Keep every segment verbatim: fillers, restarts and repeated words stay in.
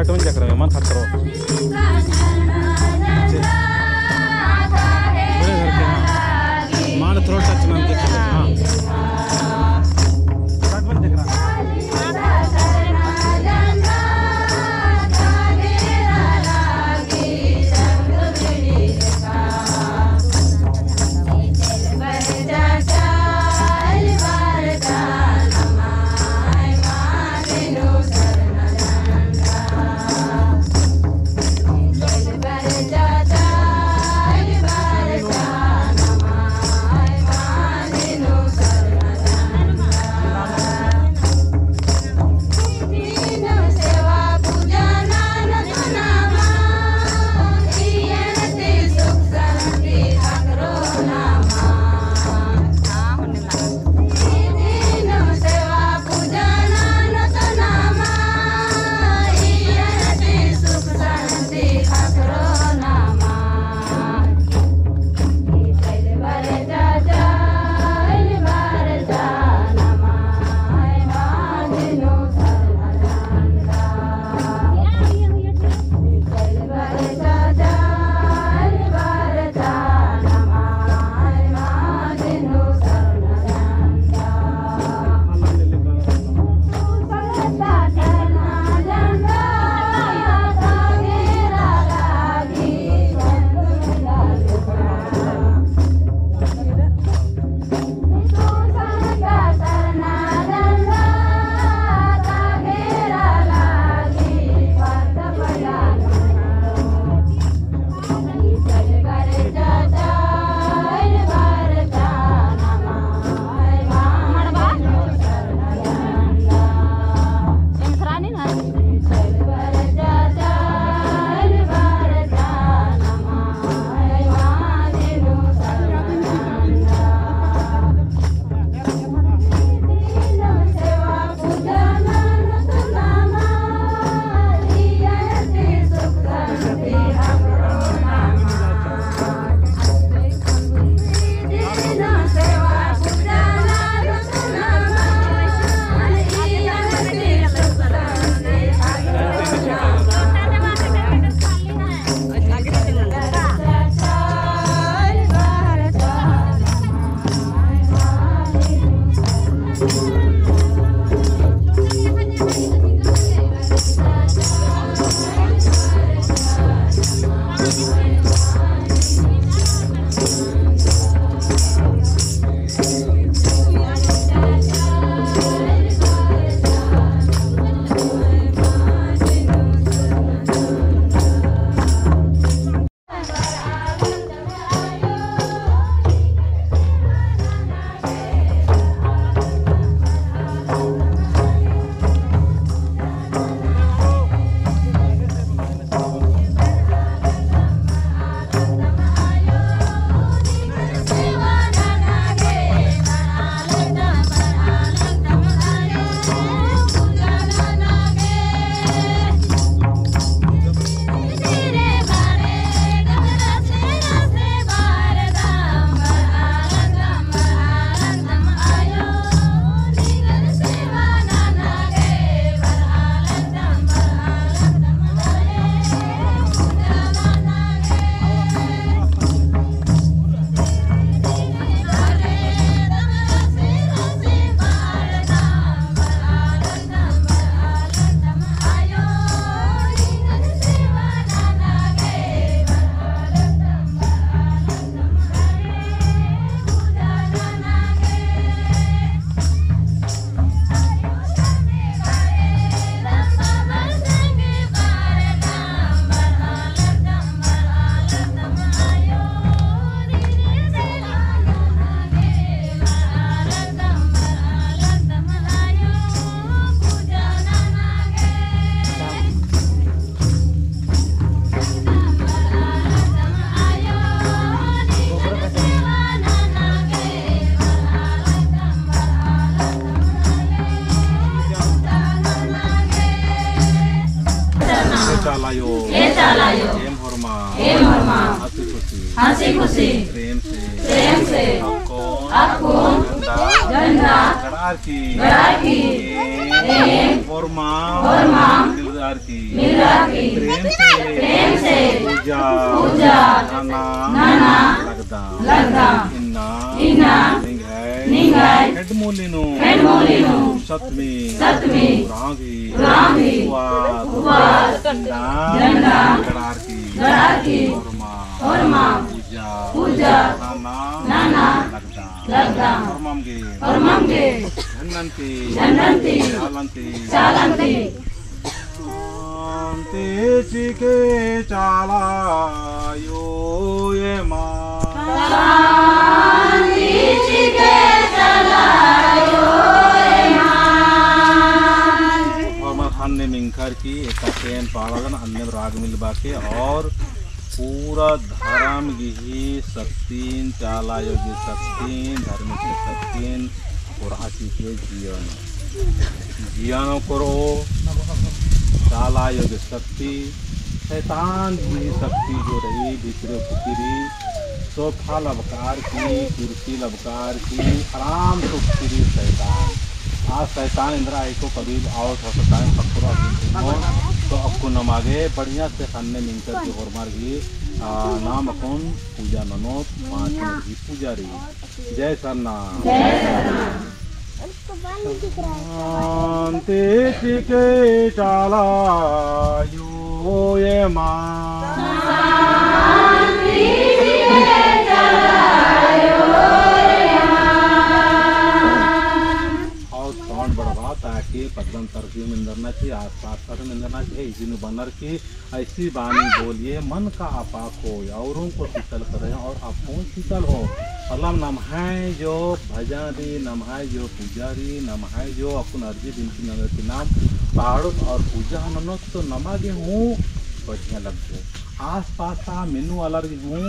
तो जकरा में मन खतरो। बड़े घर के, हाँ। मान थोड़ा touch नाम के, हाँ। ए चाला आयो। ए चाला आयो। एम होरमा। एम होरमा। हंसी खुशी। हंसी खुशी। प्रेम से। प्रेम से। अक्कुन। अक्कुन। झंडा। झंडा। की, गड़ार की, एम, एम, होरमाम, होरमाम, मिलरार की, मिलरार की, प्रेम से, प्रेम से, पूजा, पूजा, नना, नना, लगदम, लगदम, इन्ना, इन्ना, निंग्है, निंग्है, हेड्ड मूली नू, हेड्ड मूली नू, सतमी, सतमी, रांगी, रांगी, उपवास, उपवास, झंडा, झंडा, गड़ार की, गड़ार की, होरमाम, होरमाम, पूजा, पूजा, नना, नना, लगदम। लगदम। होरमम गे। होरमम गे। झंडन ती। झंडन ती। चालन ती। चालन ती। शांति चिके चाला आयो एमा। शांति चिके चाला आयो एमा। होरमर ख़न्न मिंख़र की एका टेम पाड़ादन अन्नेम राग मिलबा के और पूरा धरम गही शक्तिन, चाला आयो गही शक्तिन, धर्मेस गही शक्तिन, कोरहा चिके जियन। जियन कोरो, चाला आयो गही शक्ति, शैतान गही शक्ति जो रई, भितरे फुकिरी, सोफा लबकार की, कुर्सी लबकार की, आराम से फुकिरी शैतान। आ शैतान एन्दरा एको कभी और थोड़ा सा टाइम पकड़ो, तो अक्कु नमा गे बढ़िया से ख़न्न मिंख़र की होरमर गही, आ, नाम अक्कुन पूजा ननोत, पाँच मिनट की पूजा रई। जय सरना। जय सरना। शांति चिके चाला आयो एमा। शांति चिके चाला आयो एमा। और sound बढ़ाबा ताकि पद्दन तरफ भी मिंदरना चाहिए, आसपास का भी मिंदरना चाहिए, इसी में बनर की ऐसी बानी बोलिए, मन का आपाक होय, औरों को शीतल करें और आप कौन शीतल हो। मतलब नम्है जो भजन रई, नम्है जो पूजा रई, नम्है जो अक्कुन अर्जी बिनती ननर की नाम पाड़ोत और पूजा ननोत तो नमा गे हूँ बढ़िया लग्गो। आसपास का मेनू वाला गे हूँ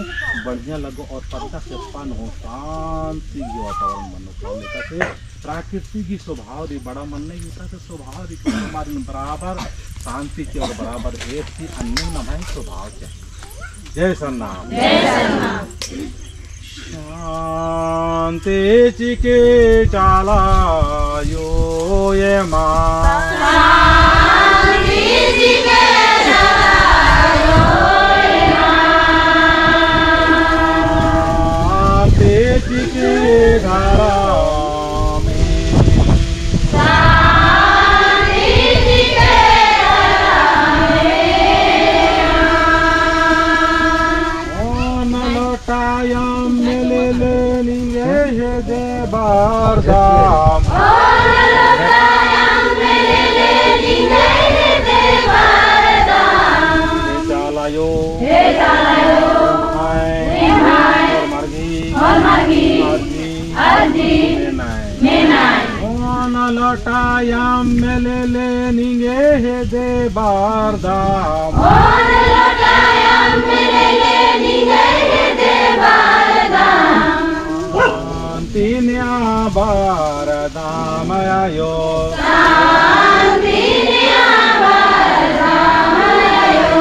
बढ़िया लग्गो और पद्दा चप्पा नू शांति जो वातावरण बनो। काम एकासे प्राकृतिक ही स्वभाव रई, बड़ा मन्ने एकासे स्वभाव रई कि हमारे बराबर शांति की और बराबर एक ही अन्य नम्है स्वभाव चाहिए। जय सरना। जय सरना। शांति चिके चाला आयो एमा। शांति चिके चाला आयो एमा। शांति चिके घरा में। शांति चिके घरा में। ओन लोटा अम्म लेले निंग्है हेद्दे बरदम। ओन लोटा अम्म लेले निंग्है हेद्दे बरदम। हे चाला आयो। हे चाला आयो। एम्है। एम्है। होरमर गही। होरमर गही। अर्जी। अर्जी। मेनय। मेनय। ओन लोटा अम्म लेले निंग्है हेद्दे बरदम। ओन लोटा अम्म लेले निंग्है हेद्दे बरदम। शांति नेआ बरदम आयो। शांति नेआ बरदम आयो।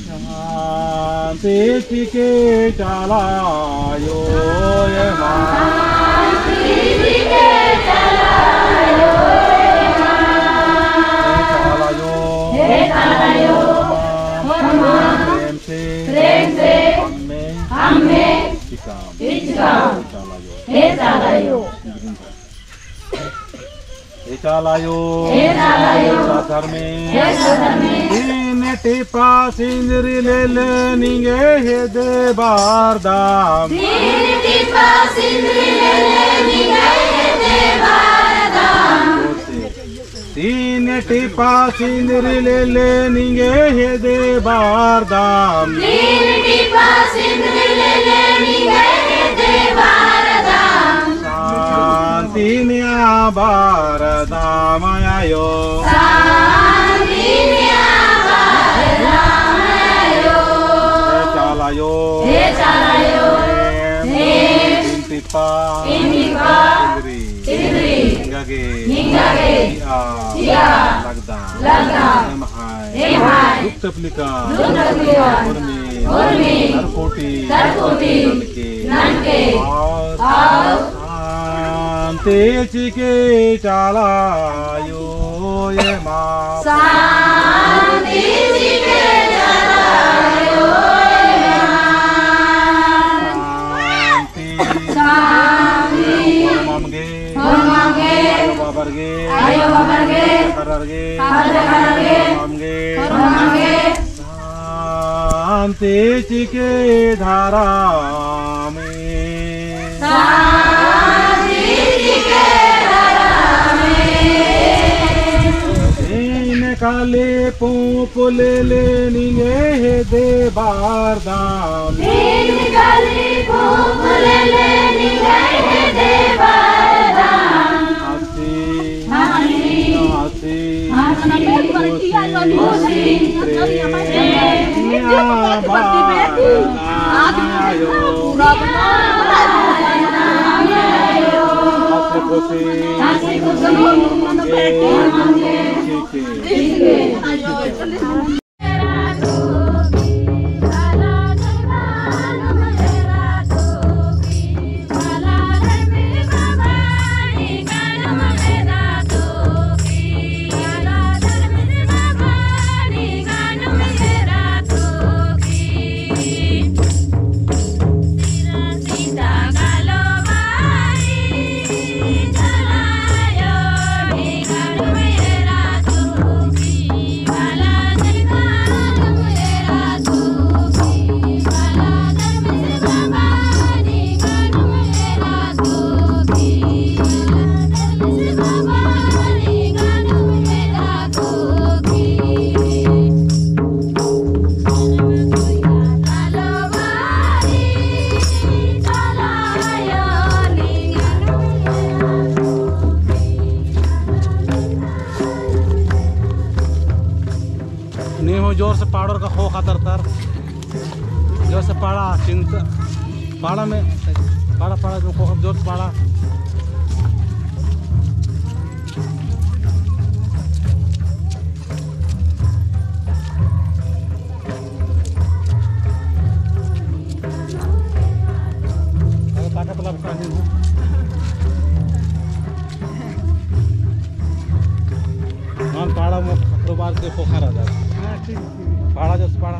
शांति चिके चाला आयो एमा। शांति चिके चाला आयो एमा। हे चाला आयो। हे चाला आयो। प्रेम से। प्रेम से। अम्मे। अम्मे। चिकाम। चिकाम। चाला आयो। हे चाला आयो। हे चाला आयो। हे चाला आयो। सद्धर्मे। हे सद्धर्मे। तीन टिपा सिंदरी लेले निंग्है हेद्दे बरदम। तीन टिपा सिंदरी लेले निंग्है हेद्दे बरदम। जोर से। तीन टिपा सिंदरी लेले निंग्है हेद्दे बरदम। तीन टिपा सिंदरी लेले निंग्है हेद्दे बरदम। शांति नेआ बरदम आयो। शांति नेआ बरदम आयो। हे चाला आयो। हे चाला आयो। हे। तीन टिपा। तीन टिपा। सिंदरी। सिंदरी। निंगा गे। निंगा गे। चिआ। चिआ। लगदम। लगदम। एम्है। एम्है। दुख तकलीफन। दुख तकलीफन। उर्मी। उर्मी। नरकोटी। नरकोटी। ननके। ननके। और शांति चिके चाला आयो एमा। शांति चिके चाला आयो एमा। शांति। शांति। होरमर गे। होरमर गे। आयो बाबर गे। आयो बाबर गे। खर्रर गे। खर्रर गे। होरमर गे। होरमर गे। शांति चिके धरमे। शांति चिके धरमे। दीन काली पूंप लेले निंग्है हेद्दे बरदम। दीन काली पूंप लेले निंग्है हेद्दे बरदम। हंसी, हंसी, हंसी, खुशी, खुशी, प्रेम, आभार, आयो। हंसी, खुशी, हंसी, खुशी, ठीक है। नीम हूँ जोर से पाड़ोर का ख़ोख़ा तरतर। जोर से पाड़ा, चिंता, पाड़ा में, पाड़ा, पाड़ा, जो ख़ोख़ा, जोर से पाड़ा। अरे, ताकत ला बसा नहीं हूँ। मान पाड़ा में खतरो बार के ख़ोख़ा रअदर। हाँ, ठीक, ठीक। पाड़ा जस पाड़ा।